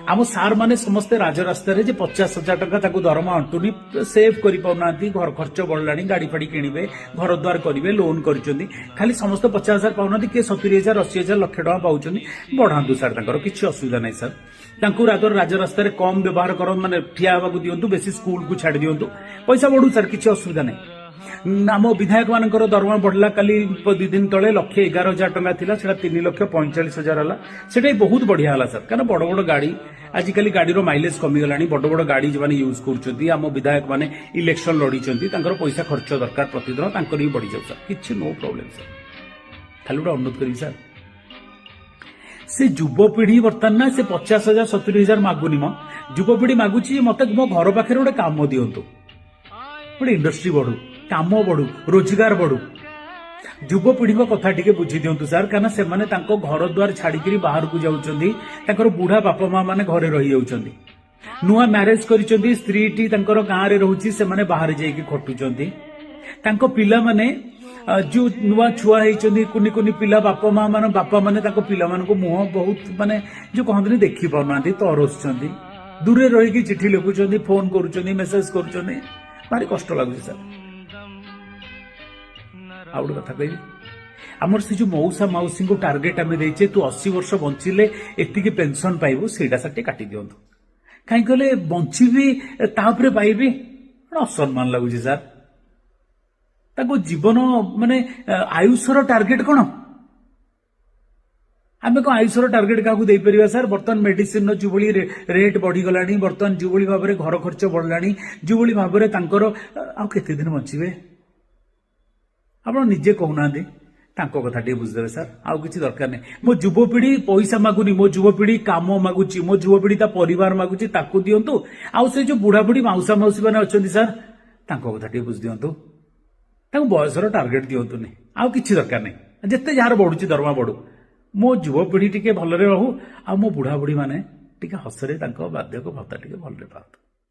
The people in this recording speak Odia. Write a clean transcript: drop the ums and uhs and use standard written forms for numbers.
ଆମ ସାର୍ ମାନେ ସମସ୍ତେ ରାଜରାସ୍ତାରେ ଯେ 50,000 ଟଙ୍କା ତାକୁ ଦରମା ଅଣ୍ଟୁନି, ସେଭ୍ କରିପାରୁନାହାନ୍ତି, ଘର ଖର୍ଚ୍ଚ ବଢିଲାଣି, ଗାଡି ଫାଡି କିଣିବେ, ଘର ଦ୍ୱାର କରିବେ, ଲୋନ୍ କରିଛନ୍ତି। ଖାଲି ସମସ୍ତେ 50,000 ପାଉନାହାନ୍ତି, କିଏ 70,000, 80,000, ଲକ୍ଷେ ଟଙ୍କା ପାଉଛନ୍ତି। ବଢାନ୍ତୁ ସାର୍, ତାଙ୍କର କିଛି ଅସୁବିଧା ନାହିଁ ସାର୍। ତାଙ୍କୁ ରାଦର ରାଜରାସ୍ତାରେ କମ୍ ବ୍ୟବହାର କରନ୍ତୁ, ମାନେ ଠିଆ ହେବାକୁ ଦିଅନ୍ତୁ, ବେଶୀ ସ୍କୁଲକୁ ଛାଡି ଦିଅନ୍ତୁ, ପଇସା ବଢୁ ସାର୍, କିଛି ଅସୁବିଧା ନାହିଁ। ଆମ ବିଧାୟକ ମାନଙ୍କର ଦରମା ବଢିଲା କାଲି 2 ଦିନ ତଳେ, 1,11,000 ଟଙ୍କା ଥିଲା, ସେଟା 3,45,000 ହେଲା। ସେଟା ବି ବହୁତ ବଢିଆ ହେଲା ସାର୍, କାରଣ ବଡ ବଡ ଗାଡି, ଆଜିକାଲି ଗାଡିର ମାଇଲେଜ କମିଗଲାଣି, ବଡ ବଡ ଗାଡି ଯେଉଁମାନେ ୟୁଜ୍ କରୁଛନ୍ତି, ଆମ ବିଧାୟକ ମାନେ ଇଲେକ୍ସନ ଲଢିଛନ୍ତି, ତାଙ୍କର ପଇସା ଖର୍ଚ୍ଚ ଦରକାର ପ୍ରତିଦିନ, ତାଙ୍କର ବି ବଢିଯାଉ ସାର୍, କିଛି ନୋ ପ୍ରୋବ୍ଲେମ ସାର୍। ଖାଲି ଗୋଟେ ଅନୁରୋଧ କରିବି ସାର୍, ସେ ଯୁବପିଢି ବର୍ତ୍ତମାନ ନା ସେ 50,000, 70,000 ମାଗୁନି ମ। ଯୁବପିଢି ମାଗୁଛି ମତେ ମୋ ଘର ପାଖରେ ଗୋଟେ କାମ ଦିଅନ୍ତୁ, ଗୋଟେ ଇଣ୍ଡଷ୍ଟ୍ରି ବଢୁ, କାମ ବଢୁ, ରୋଜଗାର ବଢୁ। ଯୁବପିଢିଙ୍କ କଥା ଟିକେ ବୁଝି ଦିଅନ୍ତୁ ସାର୍, କାରଣ ସେମାନେ ତାଙ୍କ ଘର ଦ୍ୱାର ଛାଡିକିରି ବାହାରକୁ ଯାଉଛନ୍ତି, ତାଙ୍କର ବୁଢା ବାପା ମା ମାନେ ଘରେ ରହିଯାଉଛନ୍ତି। ନୂଆ ମ୍ୟାରେଜ କରିଛନ୍ତି, ସ୍ତ୍ରୀଟି ତାଙ୍କର ଗାଁରେ ରହୁଛି, ସେମାନେ ବାହାରେ ଯାଇକି ଖଟୁଛନ୍ତି। ତାଙ୍କ ପିଲାମାନେ ଯୋଉ ନୂଆ ଛୁଆ ହେଇଛନ୍ତି, କୁନି କୁନି ପିଲା, ବାପା ମା ମାନେ, ବାପା ମାନେ ତାଙ୍କ ପିଲାମାନଙ୍କୁ ମୁହଁ ବହୁତ ମାନେ ଯୋଉ କହନ୍ତିନି ଦେଖି ପାରୁନାହାନ୍ତି, ତରସୁଛନ୍ତି, ଦୂରରେ ରହିକି ଚିଠି ଲେଖୁଛନ୍ତି, ଫୋନ କରୁଛନ୍ତି, ମେସେଜ କରୁଛନ୍ତି। ଭାରି କଷ୍ଟ ଲାଗୁଛି ସାର୍। ଆଉ ଗୋଟେ କଥା କହିବି, ଆମର ସେ ଯୋଉ ମଉସା ମାଉସୀଙ୍କୁ ଟାର୍ଗେଟ ଆମେ ଦେଇଛେ, ତୁ 80 ବର୍ଷ ବଞ୍ଚିଲେ ଏତିକି ପେନସନ ପାଇବୁ, ସେଇଟା ସାର୍ ଟିକେ କାଟି ଦିଅନ୍ତୁ। କାହିଁ କହିଲେ ବଞ୍ଚିବି ତାପରେ ପାଇବି, ଗୋଟେ ଅସମ୍ମାନ ଲାଗୁଛି ସାର୍। ତାକୁ ଜୀବନ ମାନେ ଆୟୁଷର ଟାର୍ଗେଟ କଣ? ଆମେ କଣ ଆୟୁଷର ଟାର୍ଗେଟ କାହାକୁ ଦେଇପାରିବା ସାର୍? ବର୍ତ୍ତମାନ ମେଡିସିନର ଯୋଉଭଳି ରେଟ୍ ବଢିଗଲାଣି, ବର୍ତ୍ତମାନ ଯୋଉଭଳି ଭାବରେ ଘର ଖର୍ଚ୍ଚ ବଢିଲାଣି, ଯୋଉଭଳି ଭାବରେ ତାଙ୍କର ଆଉ କେତେ ଦିନ ବଞ୍ଚିବେ, ଆପଣ ନିଜେ କହୁନାହାନ୍ତି। ତାଙ୍କ କଥା ଟିକେ ବୁଝିଦେବେ ସାର୍, ଆଉ କିଛି ଦରକାର ନାହିଁ। ମୋ ଯୁବପିଢି ପଇସା ମାଗୁନି, ମୋ ଯୁବପିଢି କାମ ମାଗୁଛି, ମୋ ଯୁବପିଢି ତା ପରିବାର ମାଗୁଛି, ତାକୁ ଦିଅନ୍ତୁ। ଆଉ ସେ ଯୋଉ ବୁଢାବୁଢୀ ମାଉସା ମାଉସୀ ମାନେ ଅଛନ୍ତି ସାର୍, ତାଙ୍କ କଥା ଟିକେ ବୁଝି ଦିଅନ୍ତୁ, ତାଙ୍କୁ ବୟସର ଟାର୍ଗେଟ ଦିଅନ୍ତୁନି। ଆଉ କିଛି ଦରକାର ନାହିଁ। ଯେତେ ଯାହାର ବଢୁଛି ଦରମା ବଢୁ, ମୋ ଯୁବପିଢି ଟିକେ ଭଲରେ ରହୁ, ଆଉ ମୋ ବୁଢାବୁଢୀ ମାନେ ଟିକେ ହସରେ ତାଙ୍କ ବାର୍ଦ୍ଧକ୍ୟ ଭତ୍ତା ଟିକେ ଭଲରେ ପାଆନ୍ତୁ।